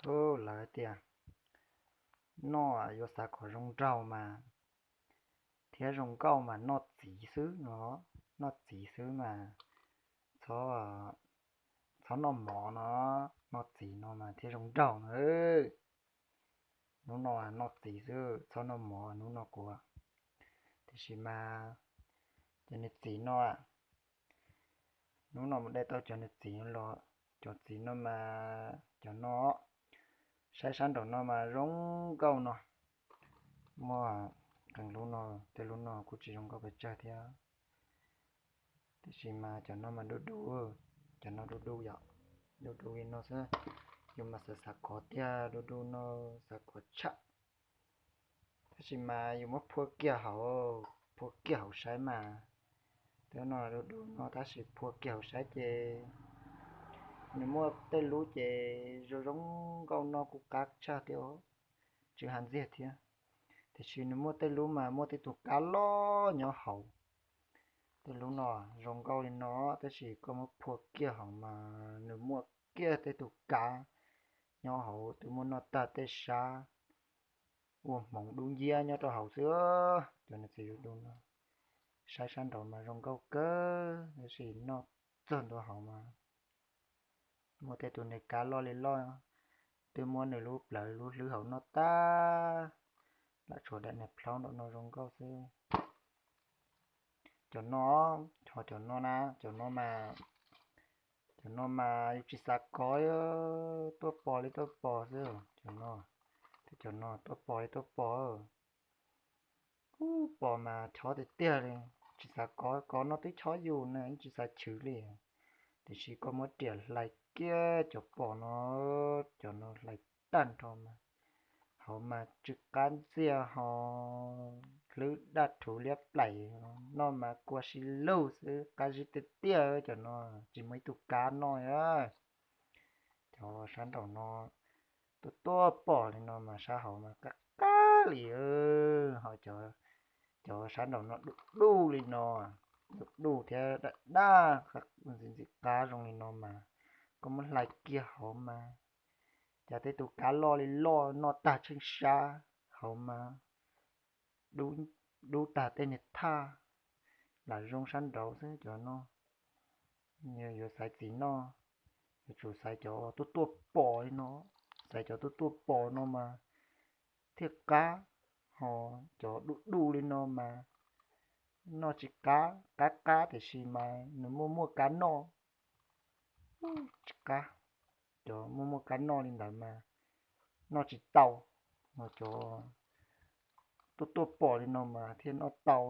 Lawv tias noj yuav xav kom zoo nraug mas thiab zoo nkauj mas noj txiv xwb no, noj txiv xwb mas txhob, txhob noj mov no, noj txiv no mas thiaj zoo nraug na. Hnub no noj txiv xwb txhob noj mov hnub no kuv. Tiam sis mas cov niag txiv no, hnub no mus de tau cov niag txiv los, cov txiv no mas cov no, saib sab nraum no mas zoo nkauj no, muaj qee lub no, tej lub no kuj tsis zoo nkauj pes tsawg thiab. Tiam sis mas cov no mas dub dub, cov no dub dub yom, dub dub li no xwb. Yus mas xav xav kov tiag, dub dub no xav kov tshaj. Tab sis mas yus muab phua kiag hauv, phua kiag hauv saib mas, tej no dub dub no tab sis phua kiag hauv saib ces nws muaj tej lub ces zoo zoo nkauj no kuj qab tshaj thiab, tsis has ntxiag thiab. Tiam sis nws muaj tej lub mas muaj tej tus kab loj nyob hauv. Tej lub no zoo nkauj li no tab sis koj muab phua kiag hauv mas nws muaj kiag tej tus kab nyob hauv twb muab noj tag tej sab, ua hmoov dub nciab nyob rau hauv xwb. Cov niag txiv dub dub no, saib sab nraum mas zoo nkauj kawg tab sis noj txog ntua hauv mas muaj tej tus niag kab loj li loj, twb muab nws lub plawv lub hlwb hauv noj tag, lam tshuav daim niag plhaub nraum no zoo nkauj xwb. Cov no, ho cov no na, cov no mas, cov no mas yus tsis xav kov, tuaj pos li tuaj pos xwb cov no. Cov no tuaj pos li tuaj pos, ub, pos mas chob tiag tiag li. Tsis xav kov, kov no twb chob yus na, tsis xav chwv li. Tiam sis koj muab riam hlais kiag cov pos no, cov no hlais tag nrho mas, hauv mas tsw qab ntxiag ho, hlwb daj rhuv liab plaim, noj mas kua si lug xwb, qab zib tiag tiag cov no, tsis muaj ib tug kab noj. Cov sab nraum no tuaj tuaj pom li no mas sab hauv mas qab qab li, ho cov sab nraum no duj duj li no, duj duj thiab daj daj ntxim ntxim qab zoo li no mas, koj muab hlais kiag hauv mas, cas tej tus kab loj li loj noj tag tsheej sab hauv mas, dub tag tej niag thaj, lam zoo sab nraud xwb cov no. Yog yuav xaiv txiv noj, yuav tsum xaiv cov tuaj tuaj pom li no, xaiv cov tuaj tuaj pom no mas thiaj qab, ho cov duj duj li no mas noj tsis qab, qab qab tiam sis mas nws muaj muaj kab noj, tsis qab. Cov muaj muaj kab noj li ntawd mas noj tsis tau, ho cov tuaj tuaj pom li no mas thiaj noj tau.